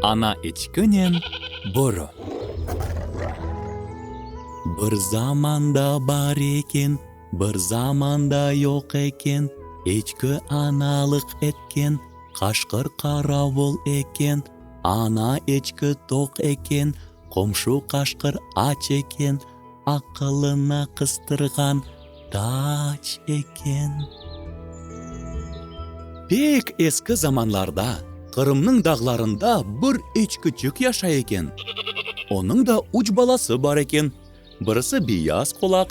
Ana eçkinen börü. Bir zamanda bar eken, bir zamanda yoq eken, eçki analıq etken, qaşqır qaravul eken, ana eçki toq eken, qomşu qaşqır aç eken, aqılına qıstırğan taç eken. Pek eski zamanlarda Qırımnıñ dağlarında bir eçkiçik yaşay eken. Onıñ da üç balası bar eken. Birisi beyaz qulaq,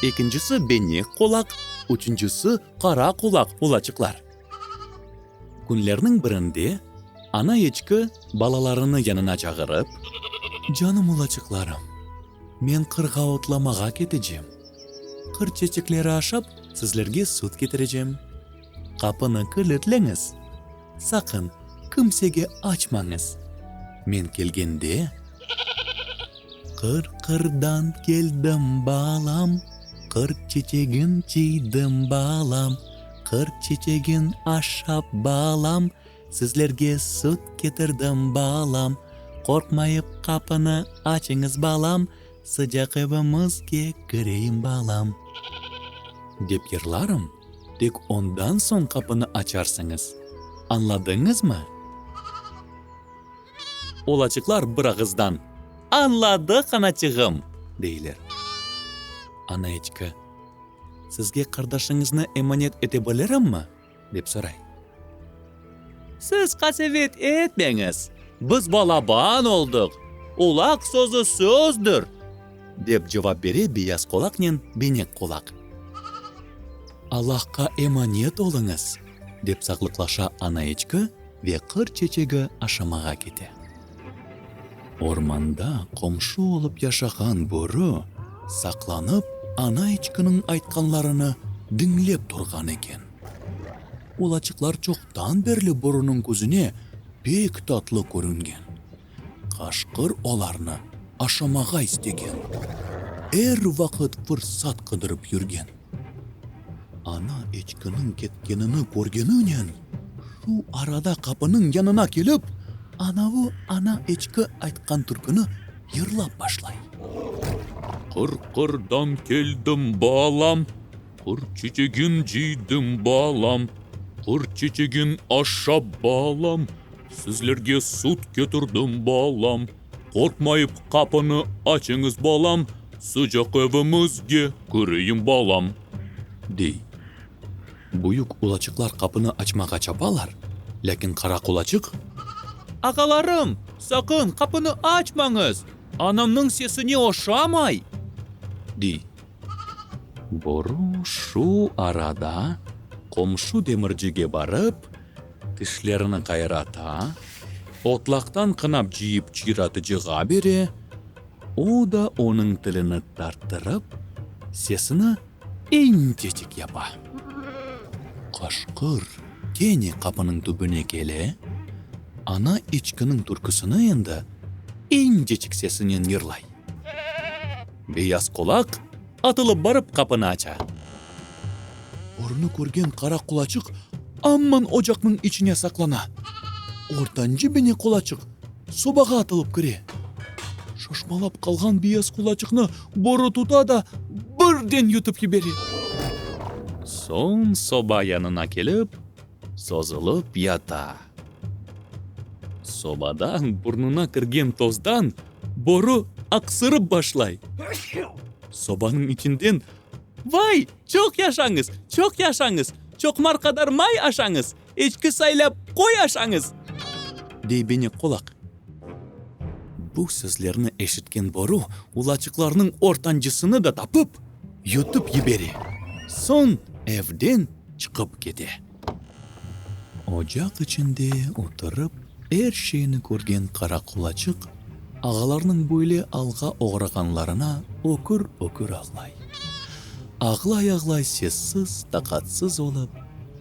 ekincisi benek qulaq, üçüncisi qara qulaq ulaçıqlar. Künlerniñ birinde ana eçki balalarını yanına çağırıp. Canım ulaçıqlarım, men qırğa otlamağa ketecem. Qır çeçekleri aşap, sizlerge süt ketirecem. Qapını kilitleñiz, saqın kimsege açmañız. Men kelgende. Qır-qırdan keldim, balam, Qır çeçegin cıydım, balam, Qır çeçegin aşap, balam, Sizlerge süt ketirdim, balam, Qorqmayıp qapını açıñız, balam, Sıcaq evimizge kireyim, balam. Dep yırlarım, tek ondan soñ qapını açarsıñız. Añladıñızmı? Ulaçıqlar bir ağızdan, Añladıq, anaçığım! deyler. Ana eçki, Sizge qardaşıñıznı emanet ete bilirimmi? dep soray. Siz qasevet etmeñiz, biz balaban oldıq, ulaq sözü sözdür, dep cevap bere Beyaz qulaqnen Benek qulaq. Allahqa emanet oluñız, dep sağlıqlaşa ana eçki ve qır çeçegi aşamağa kete. Ormanda qomşu olıp yaşağan börü saqlanıp ana eçkiniñ aytqanlarını diñlep turğan eken. Ulaçıqlar çoqtan berli börüniñ közüne pek tatlı körüngen. Qaşqır olarnı aşamağa istegen, er vaqıt fırsat qıdırıp yürgen. Ana eçkiniñ ketkenini körgeninen, şu arada qapınıñ yanına kelip, anavı ana eçki aytqan türküni yırlap başlay. Qır-qırdan keldim, balam, Qır çeçegin cıydım, balam, Qır çeçegin aşap, balam, Sizlerge süt ketirdim, balam, Qorqmayıp qapını açıñız, balam, Sıcaq evimizge kireyim, balam, dey. Büyük ulaçıqlar qapını açmağa çapalar, lâkin qara qulaçıq. Ağalarım, saqın qapını açmañız, anamnıñ sesine oşamay, dey. Boru şu arada qomşu demircige barıp, tişlerini qayrata, otlaqtan qınap cıyıp çıyratıcığa bere, o da onıñ tilini tarttırıp, sesini incecik yapa. Qaşqır kene qapınıñ tübüne kele, ana eçkiniñ türküsini endi incecik sesinen yırlay. Beyaz qulaq atılıp barıp qapını aça. Börüni körgen qara qulaçıq amman ocaqnıñ içine saqlana. Ortancı bene qulaçıq sobağa atılıp kire. Şaşmalap qalğan beyaz qulaçıqnı börü tuta da birden yutıp yibere. Soñ soba yanına kelip, sozulıp yata. Sobadan burnuna kirgen tozdan börü aqsırıp başlay. Sobanıñ içinden, Vay, çoq yaşañız, çoq yaşañız, çoqmar qadar may aşañız, eçki saylap qoy aşañız! Dey Benek qulaq. Bu sözlerni eşitken börü ulaçıqlarnıñ ortancısını da tapıp, yutıp yibere. Soñ evden çıqıp kete. Ocaq içinde oturıp er şeyni körgen qara qulaçıq ağalarnıñ böyle alğa oğrağanlarına ökür-ökür ağlay. Ağlay-ağlay sessiz, taqatsız olıp,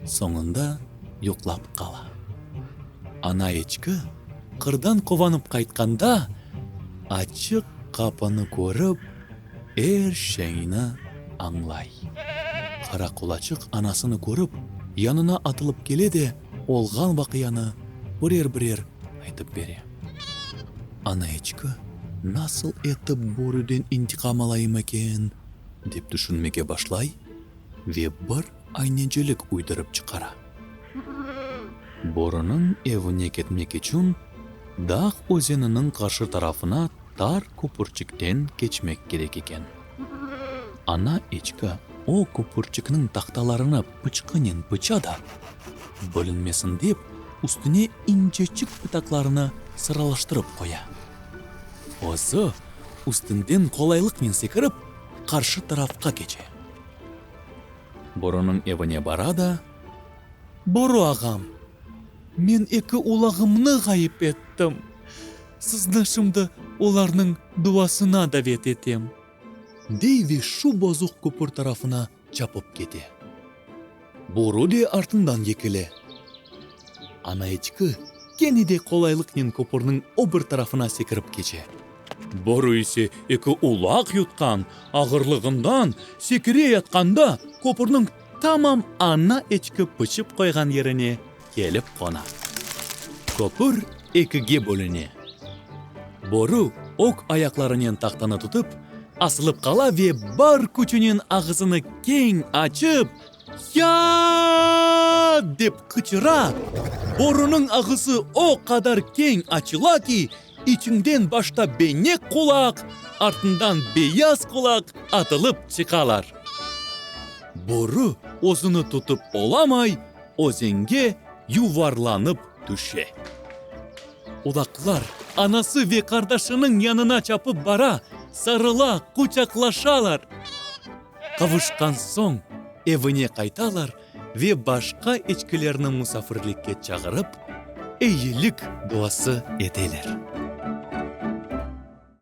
soñunda yuqlap qala. Ana eçki qırdan quvanıp qaytqanda, açıq qapını körip, Er şeyni añlay. Qara qulaçıq anasını körip, yanına atılıp kele de, olğan vaqianı birer-birer aytıp bere. Ana-eçki, Nasıl etip börüden intiqam alayım eken? dep tüşünmege başlay ve bir aynecilik uydurıp çıqara. Börüniñ evine ketmek içün dağ özeniniñ qarşı tarafına tar köpürçikten keçmek kerek eken. Ana-eçki o köpürçikniñ tahtalarını pıçqınen pıça da, bölünmesin dep, üstüne inceçik pıtaqlarını sıralaştırıp qoya. Özü üstünden qolaylıqnen sekirip, qarşı tarafqa keçe. Börüniñ evine bara da, Börü ağam, men eki ulağımnı ğayıp ettim. Sizni şimdi olarnıñ duasına davet etem, dey ve şu bozuq köpür tarafına çapıp kete. Börü de artından yekile. Ana-eçki kene de qolaylıqnen köpürniñ o bir tarafına sekirip keçe. Börü ise eki ulaq yutqan ağırlığından sekire yatqanda köpürniñ tamam ana-eçki pıçıp qoyğan yerine kelip qona. Köpür ekige bölüne. Börü ög ayaqlarınen tahtanı tutıp, asılıp qala ve bar küçünen ağızını keñ açıp, Ya-a-a! dep qıçıra. Börüniñ ağızı o qadar keñ açıla ki, içinden başta benek qulaq, artından beyaz qulaq atılıp çıqalar. Börü özüni tutıp olamay, özenge yuvarlanıp tüşe. Ulaqlar anası ve qardaşınıñ yanına çapıp bara, sarıla, quçaqlaşalar. Qavuşqan soñ evine qaytalar ve başqa eçkilerni musafirlikke çağırıp, eyilik duası eteler.